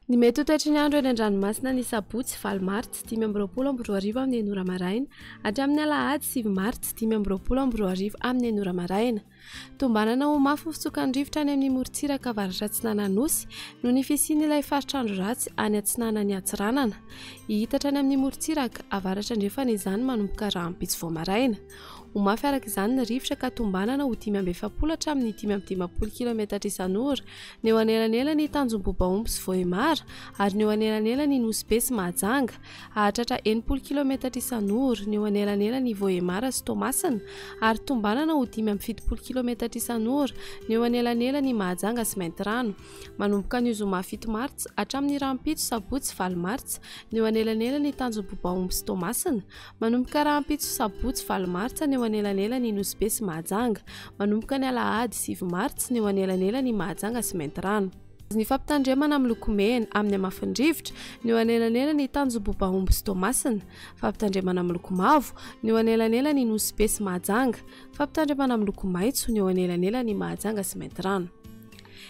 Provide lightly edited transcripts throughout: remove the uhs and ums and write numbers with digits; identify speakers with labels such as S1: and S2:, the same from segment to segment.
S1: Ny mety ho toetry ny andro eny an-dranomasina ny sabotsy valo martsa 2025 amin'ny enina ora maraina hatramin'ny alahady sivy martsa 2025 amin'ny enina ora maraina. Tombanana ho mafy ny fitsokan'ny rivotra any amin'ny morontsiraka avaratra atsinanan'ny Nosy noho ny fisian'ilay faritr'andro ratsy any atsinanan'i Antsiranana. Hihitatra any amin'ny morontsiraka avaratra andrefana izany manomboka rahampitso vao maraina. Ho mafy araka izany ny rivotra ka tombanana ho 45 hatramin'ny 55 kilometatra isan'ora ny eo anelanelan'i Tanjombobaomby sy Vohemar ary ny eo anelanelan'i Nosy Be sy Mahajanga. Hahatratra 60 kilometatra isan'ora ny eo anelanelan'i Vohemar sy Toamasina ary tombanana ho 75 kilometatra isan'ora ny eo anelanelan'i Mahajanga sy Maintirano. Manomboka anio zoma 7 martsa hatramin'ny rahampitso sabotsy 8 martsa ny eo anelanelan'i Tanjombobaomby sy Toamasina. Manomboka rahampitso sabotsy valo martsa ny eo anelanelan' i Nosy Be sy Mahajanga. Manomboka ny alahady sivy martsa ny eo anelanelan' i Mahajanga sy Maintirano. Ny fampitandremana miloko mena amin'ny hamafin'ny rivotra ny eo anelanelan' i Tanjombobaomby sy Toamasina. Fampitandremana miloko mavo ny eo anelanelan' i Nosy Be sy Mahajanga. Fampitandremana miloko maitso ny eo anelanelan' i Mahajanga sy Maintirano.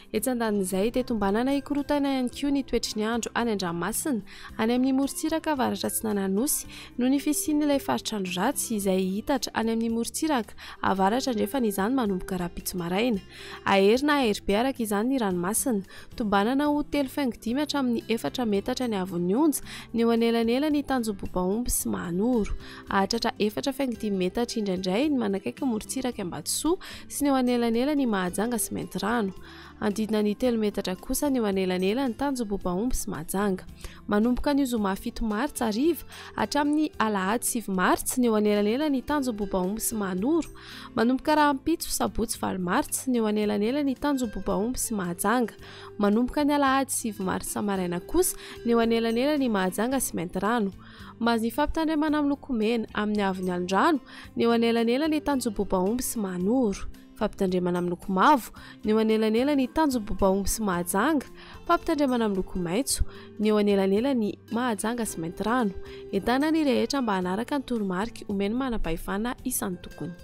S1: Etsy andanin'izay dia tombanana hikorontana ihany koa ny toetry ny andro any an-dranomasina, any amin'ny morontsiraka avaratra atsinanan'ny Nosy, noho ny fisian'ilay faritr'andro ratsy izay hihitatra any amin'ny morontsiraka avaratra andrefana izany manomboka rahampitso maraina. Hahery na hahery be araka izany ny ranomasina. Tombanana ho telo faingo dimy hatramin'ny efatra metatra ny haavon'ny onja ny eo anelanelan'i Tanjombobaomby sy Mahanoro. Hahatratra efatra faingo dimy metatra indraindray ny manakaiky ny morontsirak'i Ambatosoa sy ny eo anelanelan' i Mahajanga sy Maintirano. Hanodidina ny telo metatra kosa ny eo anelanelan' i Tanjombobaomby sy Mahajanga. Manomboka anio zoma fito martsa hariva hatramin'ny alahady sivy martsa ny eo anelanelan' i Tanjombobaomby sy Mahanoro. Manomboka rahampitso sabotsy valo martsa ny eo anelanelan' i Tanjombobaomby sy Mahajanga. Manomboka ny alahady sivy martsa maraina kosa ny eo anelanelan' i Mahajanga sy Maintirano. Mahazo ny fampitandremana miloko mena amin'ny haavon'ny alon-drano ny eo anelanelan'i Tanjombobaomby sy Mahanoro. Fampitandremana miloko mavo ny eo anelanelan'i Tanjombobaomby sy Mahajanga. Fampitandremana miloko maitso ny eo anelanelan'i Mahajanga sy Maintirano. Entanina ny rehetra mba hanaraka ny toromarika omen'ny manam-pahefana isan-tokony.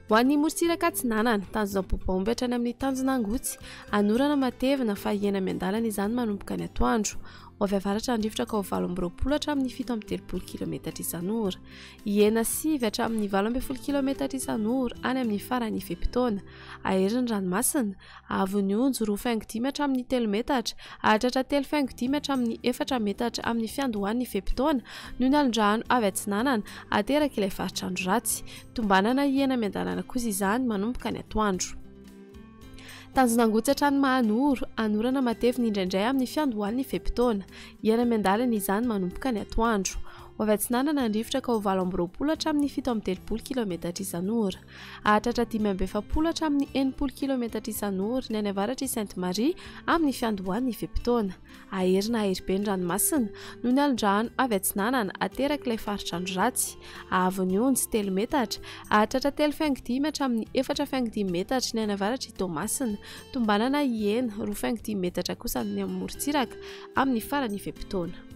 S1: Ho an'ny morontsiraka atsinanana, tanjona Bobaomby hatrany amin'ny tanjona Angotsy, hanorana matevina fa hihena miandalana izany manomboka ny atoandro. Ho avy avaratra ny rivotra ka ho 28 hatramin'ny 37 kilometatra isan'ora. Hihena 9 hatramin'ny 18 kilometatra isan'ora any amin'ny faran'ny fe-potoana. Hahery ny ranomasina. Haavon'ny onjo roa faingo dimy hatramin'ny telo metatra, hahatratra telo faingo dimy hatramin'ny efatra metatra amin'ny fiandohan'ny fe-potoana noho ny alon-drano avy atsinanana aterak'ilay faritr'andro ratsy. Tombanana hihena miandalana kosa izany manomboka ny atoandro. Tanjona Angotsy hatrany Mahanoro, hanorana matevina indraindray amin'ny fiandohan'ny fe-potoana. Hihena miandalana izany manomboka ny atoandro. Ho avy atsinanana ny rivotra ka ho 28 hatramin'ny 37 kilometatra isan'ora. Hahatratra 45 hatramin'ny 60 kilometatra isan'ora ny any avaratr'i Sainte Marie amin'ny fiandohan'ny fe-potoana. Hahery na hahery be ny ranomasina noho ny alon-drano avy atsinanana aterak'ilay faritr'andro ratsy. Haavon'ny onjy, telo metatra. Hahatratra telo faingo dimy hatramin'ny efatra faingo dimy metatra ny any avaratr'i Toamasina. Tombanana hihena roa faingo dimy metatra kosa ny amin'ny morontsiraka amin'ny faran'ny fe-potoana.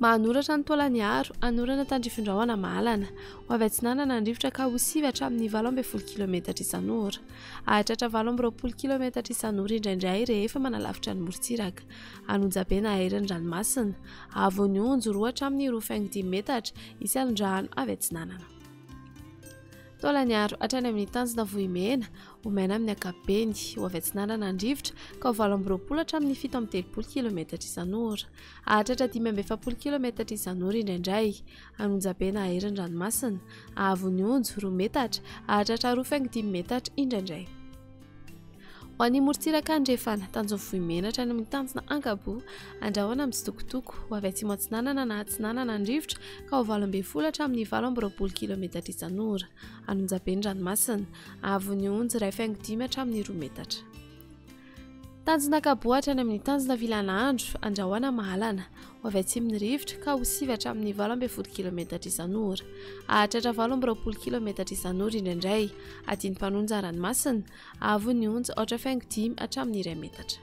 S1: Mahanoratra ny Taolagnaro, hanorana tandrifin-drahona mahalana. Ho avy atsinanana ny rivotra ka ho sivy hatramin'ny 18 kilometatra isan'ora. Hahatratra 28 kilometatra isan'ora indraindray rehefa manalavitra ny morontsiraka. An'Onjabe na Aery ny ranomasina. Haavon'ny onjo roa hatramin'ny roa faingo dimy metatra, hisy alon-drano avy atsinanana. Taolagnaro hatrany amin'ny tanjona Vohimena, ho maina amin'ny ankapobeny, ho avy atsinanana ny rivotra ka ho 28 hatramin'ny 37 kilometatra isan'ora. Hahatratra 45 kilometatra isan'ora indraindray. An'Onjabe na Aery ny ranomasina. Haavon'ny onjo, roa metatra. Hahatratra roa faingo dimy metatra indraindray. Ho an'ny morontsiraka andrefana, tanjon'ny Vohimena hatrany amin'ny tanjona Ankaboa, andrahona mitsitokotoko, ho avy atsimo atsinanana na atsinanana ny rivotra ka ho 18 hatramin'ny 28 kilometatra isan'ora. An'Onjabe ny ranomasina. Haavon'ny onjo, iray faingo dimy hatramin'ny roa metatra. Tanjona Ankaboa hatrany amin'ny tanjona Vilanandro, Andrahona Mahalana. Ho avy atsimo ny rivotra ka ho sivy hatramin'ny 18 kilometatra isan'ora. Hahatratra 28 kilometatra isan'ora indraindray. Adin'ny mpanonja ranomasina. Avo ny onja aotra faingo dimy hatramin'ny iray metatra.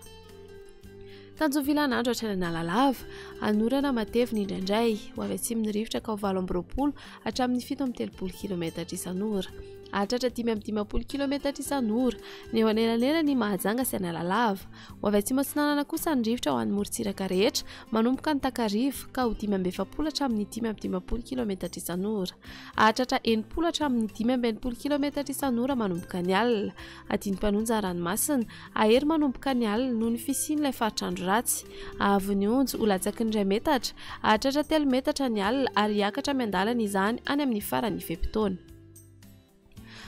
S1: Tanjona Vilanandro hatrany Analalava. Hanorana matevina indraindray. Ho avy atsimo ny rivotra ka ho 28 hatramin'ny 37 kilometatra isan'ora. Hahatratra 55 kilometatra isan'ora ny eo anelanelan'i Mahajanga sy Analalava. Ho avy atsimo atsinanana kosa ny rivotra ho an'ny morontsiraka rehetra manomboka ny takariva ka ho 45 hatramin'ny 55 kilometatra isan'ora. Hahatratra 60 hatramin'ny 65 kilometatra isan'ora manomboka ny alina. Adin'ny-mpanonja ranomasina, hahery manomboka ny alina noho ny fisian'ilay faritr'andro ratsy. Hahavon'ny onjy ho latsaky ny iray metatra, hahatratra telo metatra ny alina ary hiakatra miandalana izany any amin'ny faran'ny fe-potoana.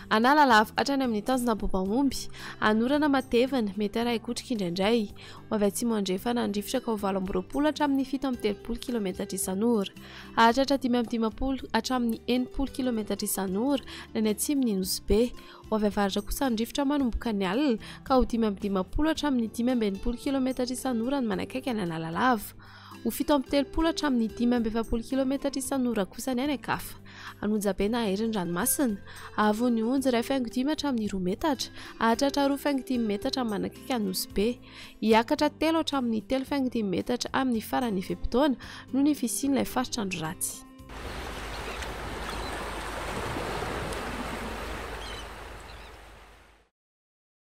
S1: Analalava hatrany amin'ny tanjona Bobaomby, hanorana matevina, mety harahi-kotrika indraindray. Ho avy atsimo andrefana ny rivotra ka ho 28 hatramin'ny 37 kilometatra isan'ora. Hahatratra 55 hatramin'ny 60 kilometatra isan'ora ny any atsimon'i Nosy Be. Ho avy avaratra kosa ny rivotra manomboka ny alina ka ho 55 hatramin'ny 65 kilometatra isan'ora ny manakaiky an'Analalava. Ho 37 hatramin'ny 45 kilometatra isan'ora kosa ny any an-kafa. An'Onjabe na Herin'ny ranomasina. Hahavon'ny onjy 1,5 hatramin'ny 2 metatra, hahatratra 2,5 metatra manakaiky an'Nosy Be. Hiakatra 3 hatramin'ny 3,5 metatra amin'ny faran'ny fe-potoana noho ny fisian'ilay faritr'andro ratsy.